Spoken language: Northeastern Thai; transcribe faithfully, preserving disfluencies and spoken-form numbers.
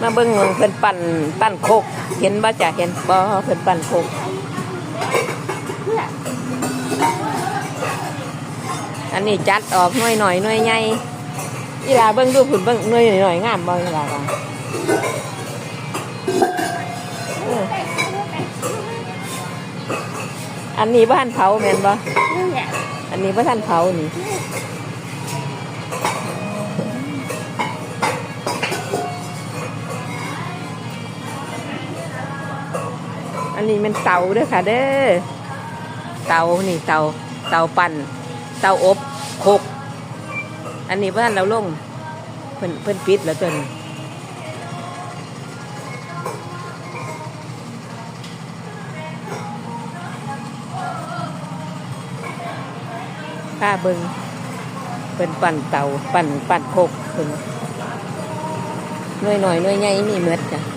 มาเบิ่งเพิ่นปั้น ปั้นโคก เห็นบ่จ้ะ เห็นบ่ เพิ่นปั้นโคก อันนี้จัดออกหน่วยน้อยหน่วยใหญ่ อีหล่าเบิ่งดู เพิ่นเบิ่งหน่วยน้อยๆ งามบ่ อีหล่าว่า เออ อันนี้บ่ทันเผาแม่นบ่ นั่นแหละ อันนี้บ่ทันเผานี่ อันนี้แม่นเตาเด้อค่ะเด้อ เตานี่เตา เตาปั้น เตาอบโคก อันนี้บ่ทันเอาลง เพิ่น เพิ่นปิดแล้วตัวนี้ พาเบิ่ง เพิ่นปั้นเตา ปั้น ปั้นโคก เพิ่น หน่วยน้อยหน่วยใหญ่มีหมดจ้ะ